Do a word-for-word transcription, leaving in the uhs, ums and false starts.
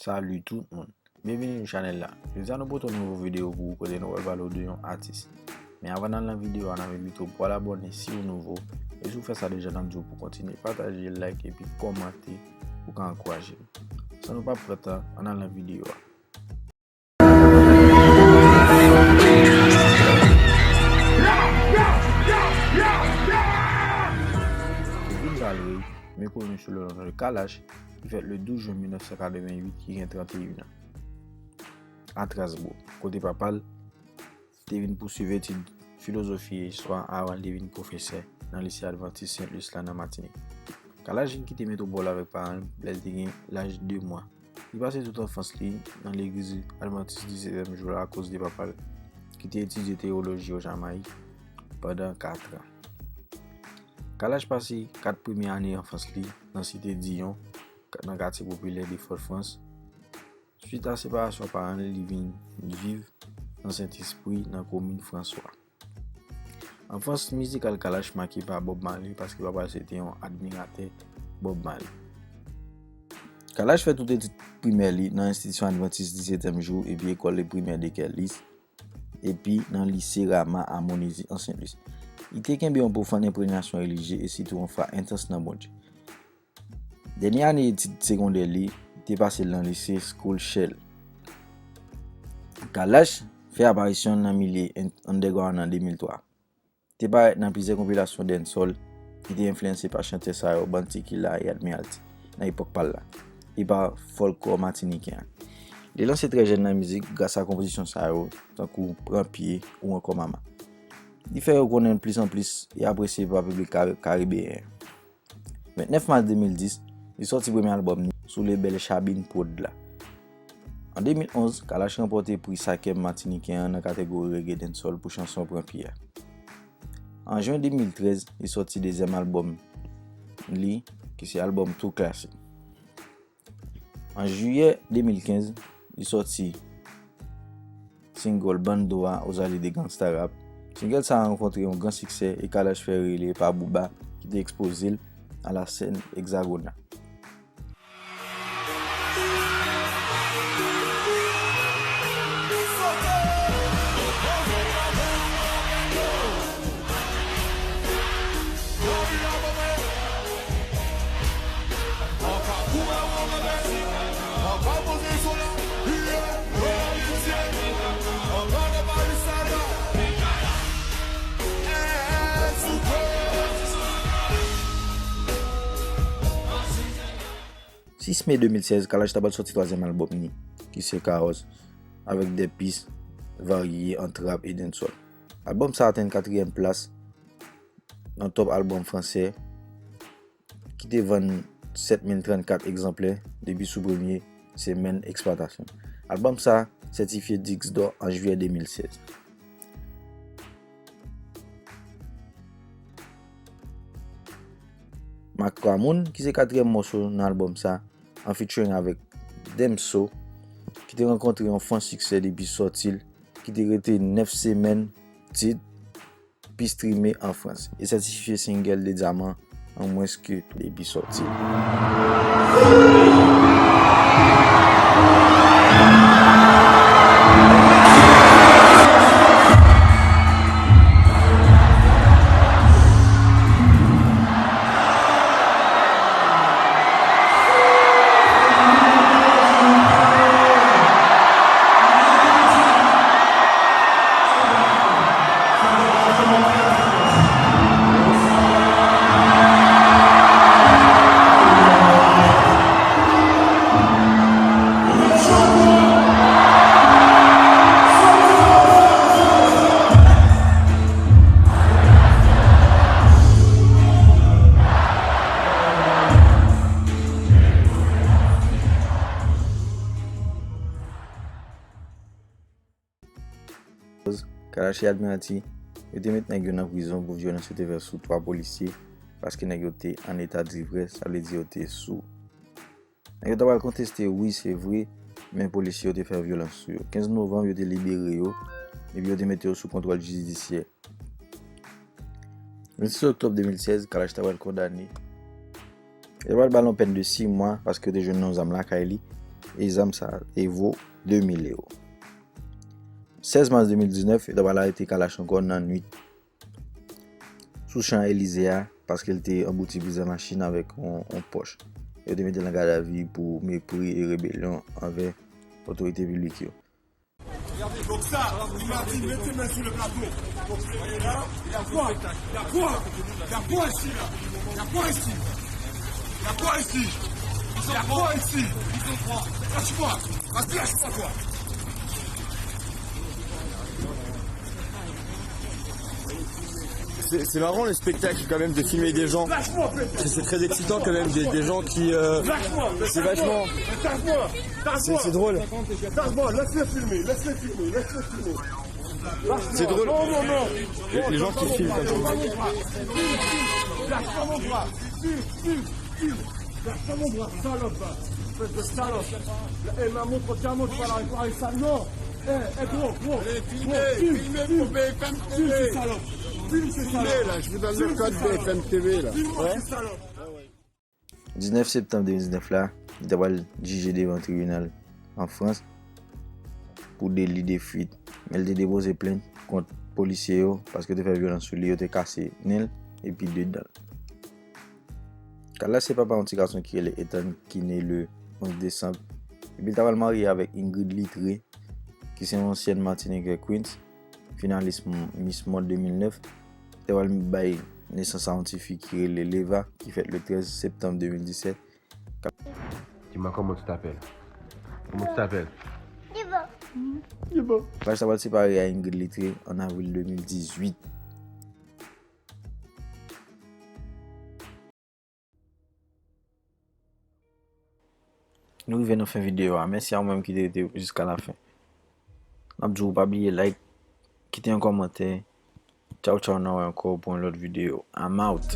Salut tout moun. Byenvini sou chanèl la. Jodi a nou pote yon nouvo videyo pou ou kote nou pral pale w de yon atis. Men avan n al nan videyo a, n ap envite w pou w al abòne si w nouvo. E si w fè sa deja, n ap di w pou w kontinye pataje, like epi kòmante pou w ka ankouraje n. San nou pa pran tan, ann al nan videyo a. Kevin Valery, men koni sou le non de Kalash, ki fèt le douz jen mil nèf san katreventuit, ki gen trannteyen an. Atrasbo, kote papa l te vin pouswiv etid filozofi e istwa avan l te vin pwofesè nan lise advantis Sent Lis la nan Matinik. Kalash vin kite metwopòl avèk paran l lè l te gen laj de mwa. Li pase tout anfans li nan legliz advantis disetyèm jou la akoz de papa l, ki te etidye teyoloji o Jamayik pandan kat an. Kalash pase kat premye ane anfans li nan site Diyon, nan katye popilè de Fòdfrans. Swit a separasyon paran l, li vin viv nan Sentespri, nan komin Franswa. Anfans mizikal Kalash make pa Bob Marley, paske papa l se te yon admiratè Bob Marley. Kalash fè tout etid primè li nan enstitisyon advantis disetyèm jou epi ekòl primè de Kèlis, epi nan lise Rama a Monezi an Sent Lis. Li te kenbe yon pwofòn enprenyasyon relijye e sitou yon fwa entans nan Bondye. Dènye ane etid segondè li te pase l nan lise School Shell. Kalash fè aparisyon nan milye en-, underground an de mil twa. Te parèt nan plizyè konpilasyon dancehall ki te enfliyanse pa chantè sa yo, Bounty Killer e Admiralty, nan epòk pa l la, e pa fòlklò matiniken an. Li lanse trè jèn nan mizik gras a konpozisyon sa yo, tankou Pran Pye ou ankò Mama. Li fè yo konnen l plis an plis e apresye pa piblik ka-, karibeyen an. Ventnèf mas de mil dis, li sòti premye albòm li sou lebèl Chabin Prod la. An de mil onz, Kalash ranpòte pri Sakem matiniken an nan kategori reggae dancehall pou chanson Pran Pye a. An jen de mil trèz, li sòti dezyèm albòm li, ki se albòm Too Classic. An jiyè de mil kenz, li sòti single Bando a aux allures de gangsta rap. Single sa a rankontre yon gran siksè e Kalash fè rele pa Booba ki te ekspoze l a la sèn Hexagone la. Sis me de mil sèz, Kalash ta pral sòti twazyèm albòm li, ki se Kaos, avèk de pis varye ant rap e dancehall. Albòm sa a atenn katriyèm plas nan top albòm fransè, ki te vann sèt mil trannkat egzanplè depi sou premye semèn eksplwatasyon. Albòm sa a sètifye disk dò an jiyè de mil sèz. Makramoun, ki se katriyèm mòso nan albòm sa, an featuring avèk Damso, ki te rankontre yon fon siksè depi sòti l, ki te rete nèf semèn tit pi strime an Frans, e sètifye single de dyaman an mwens ke tou depi sòti l. Kalash e Admiralty, yo te met nèg yo nan prizon pou vyolans yo te fè sou twa polisye, paske nèg yo te an eta d'ivrès, sa vle di yo te sou. Nèg yo ta pral konteste, wi, se vre, men polisye yo te fè vyolans sou yo. Kenz novanm, yo te libere yo, epi yo te mete yo sou kontwòl jidisyè. Vennsis oktòb de mil sèz, Kalash ta pral kondane. Yo pral ba l yon pèn de sis mwa paske yo te jwenn yon zam lakay li. e zam sa a te vo de mil ewo. Sèz mas de mil diznèf, yo ta pral arete Kalash ankò nan nwit sou chan Elize a, paske l te anbouti plizyè machin avèk yon, yon pòch. Yo te mete l an gadavi pou mepri e rebelyon anvè otorite piblik yo. Donk sa, li pa di mete men sou le plato. Donk, la, y a quoi? Y a quoi? Y a quoi ici, là? Y a quoi ici? Y a quoi ici? Y a quoi ici? Lâche-moi. Vas-y, lâche-moi, toi. C'est c'est marrant le spectacle quand même de filmer des gens. C'est c'est très excitant quand même des, des gens qui... euh, c'est vachement... C'est c'est drôle. Lâche-moi, laisse-le filmer, laisse-le filmer, laisse-le filmer. C'est drôle. Non, non, non. Les, les gens qui filment comme ça. Lâche pas mon bras. Filme, filme, filme. Lâche pas mon bras, salope, va. Espèce de salope. Eh, maman, quand tu as montré la réparer ça, non. Eh, eh, gros, gros, gros, filme, filme, filme ces salopes. Filme ces salopes. Filme ces salopes. Filme-moi ces salopes. Diznèf septanm de mil diznèf la, li ta pral jije devan tribinal an Frans pou deli de fuit. Men li te depoze plent kont polisye yo paske yo te fè vyolans sou li, yo te kase nen l epi de dan l. Kalash se papa yon ti gason ki rele Ethan ki ne le onz desanm. Epi li ta pral marye avèk Ingrid Littré, ki se yon ansyèn Matinikè Queens, finalis Miss Monde de mil nèf. Li ta pral bay nesans a yon ti fi ki rele Leva, ki fèt le trèz septanm de mil disèt. Dis-moi comment tu t'appelles. Comment tu t'appelles? Kalash ta pral separe a Ingrid Littré an avril de mil dizuit. Nou rive nan fen videyo a. Mèsi a ou menm ki te rete jiska la fen. N ap di w pa bliye like, kite yon kòmantè. Tchaw tchaw, n a wè ankò pou yon lòt videyo. I'm out.